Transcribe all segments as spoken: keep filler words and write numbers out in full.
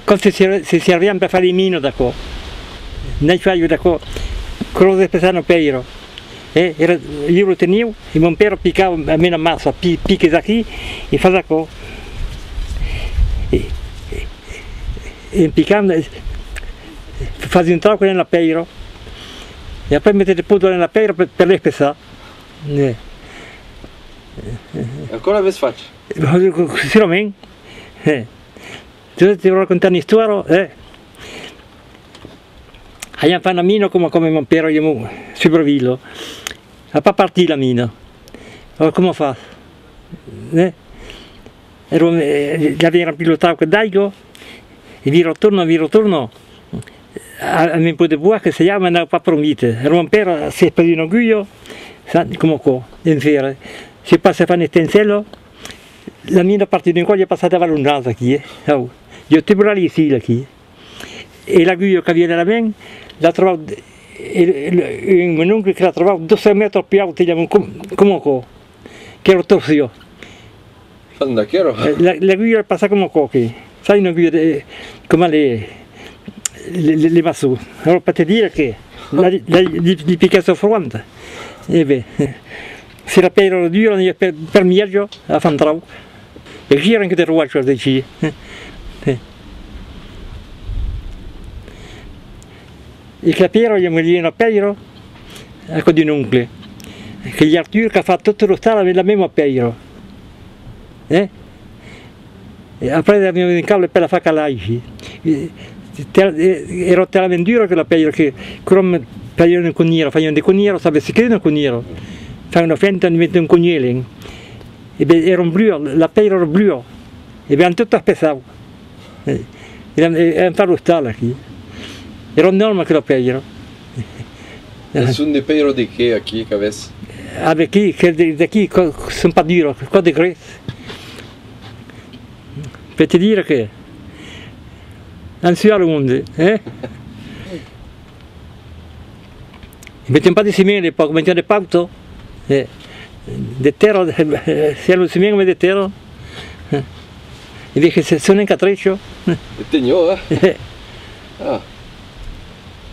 Quand se ser-, se servián per far li minas d'aquò. N'ai fach d'aquò, crose pesant a pèira. Eh, era, ieu lo teniu, e mon pèra picava a mena massa, pi-, piques aquí, e fas aquò. E, e, e en picant, eh, fas un trauc en la pèira. E après mete de podra en la pèira per, per l'espessar. Eh. Aquò l'avètz fach? Sicurament. Eh. Te, te vau racontar una istòria, eh. Aviam fach una mina coma, coma mon pèra e ieu, sus Brevila. A pas partit la mina. Alora, coma fas? Eh? Èra, eh, l'aviam remplit lo trauc d'aiga, e vira torna, vira torna. A, a un pauc de bois que se i a, mas anava pas pro vite. Èra mon pèra, s'es perdut una agulla, sa, coma aquò, en fèrre. Se passa far una estencèla, la mina partit d'un còp, i a passat davant lo nas aquí, eh. Au. Ieu te brali ici, aquí. E l'agulla qu'aviá de la man, l'a trobat, e, e, e mon oncle que l'a trobat dos cents mètres pus aut, e diamant com, coma aquò, qu'èra torciá. Fan d'aquera? Eh, la, l'agulla passa coma aquò, que, sai, una agulla de, coma le, le, le, le maçon. Alora, per te dire que la, la, li, li piquèsse froant. E ben, se la pèira èra dura, anava per, per mièja, a far un trauc. E aquí èran que de roachas, aicí. E aquela pèira, i a molhit una pèira, a cò d'un oncle. Qu'es Artur qu'a fach tot l'ostal amb la mema pèira. Eh? E après, aviam un cable per la far calar aicí. E, tel-, e, èra talament dura aquela pèira que, quora fasiam una conièra, fasiam de conièra, sabes ce qu'es una conièra? Far una fenta, mete un conièl, eh? E ben, èra blua, la pèira èra blua. E ben, tot espessava. E, e, e, e far l'ostal aquí. Èra enòrme aquela pèira. E son de pèira de qué, aquí, qu'avètz? Ah, ben, aquí, que de, d'aquí, que, son pas duras, quò de gres. Per te dire que an suat lo monde, eh? E metiam pas de ciment a l'epòca, metiam de pauta, eh, de tèrra, de, se lo ciment, mas de tèrra, eh, e de que se, son en catrecho. E teniá, eh? Ah.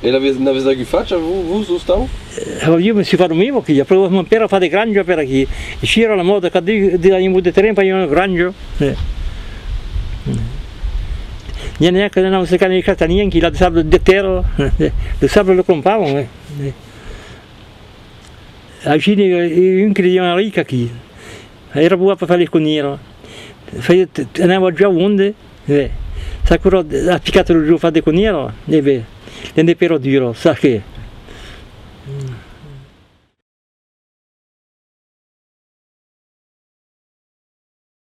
E l'avètz, n'avètz agut fach, vos, vos, l'ostau? Eh, ieu me soi fach lo mimo aquí, après mon pèra fa de granjas per aquí. Ici èra la mòda, quand de, de, aviam de terren, fasiam una granja. Eh. N'i a, n'i a que n'an cercat de castanhièr, qui l'a de sable de tèrra, eh. Lo sable lo crompavan, eh. Eh. Aicí n'i a un que li dian Enric aquí. Èra bon per far les conièras. Fai, t-, t-, anava jogar au monde, eh. Sa quora a picat lo jorn far de conièras, e ben, l'an de pèira dura, sas que.